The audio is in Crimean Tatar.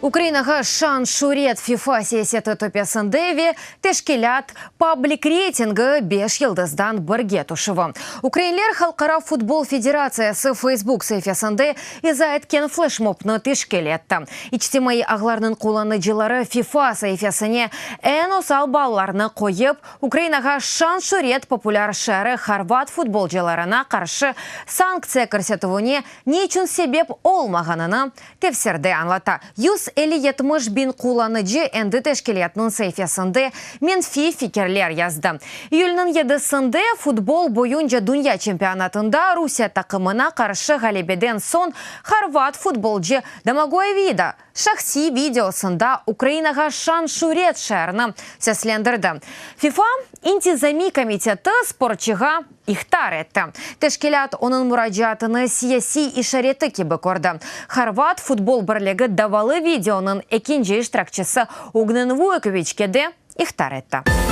Ukrainağa şan-şüret FIFA siyaseti töpesinde ve teşkilât pablik reytingi beş yıldızdan birge tüşüvi. Ukrainler Halqara futbol federatsiyası Facebook saifesinde iza etken fleşmobnı teşkil etti. İçtimaiy ağlarnıñ qullanıcıları FIFA saifesine eñ osal ballarnı qoyıp, Ukrainağa şan-şüret populâr şiarı horvat futbolcılarına qarşı sanktsiya kirsetüvine ne içün sebep olmağanını tefsirde añlata. 150-70 biñ qullanıcı endi teşkilâtnıñ saifesinde menfiy fikirler yazdı. İyülniñ yedisinde futbol boyunca dünya çempionatında Rusiye taqımına qarşı ğalebeden soñ horvat futbolcı Domagoy Vida şahsiy videosında Ukrainağa şan-şüret şiarını seslendirdi. FIFA İntizamiy komiteti sportçığa ihtar etti. Teşkilât onıñ muracaatını siyasiy işareti kibi kördi. Horvat futbol birligi davalı videonıñ ekinci iştirakçisi Ognen Vuykoviçke de ihtar etti.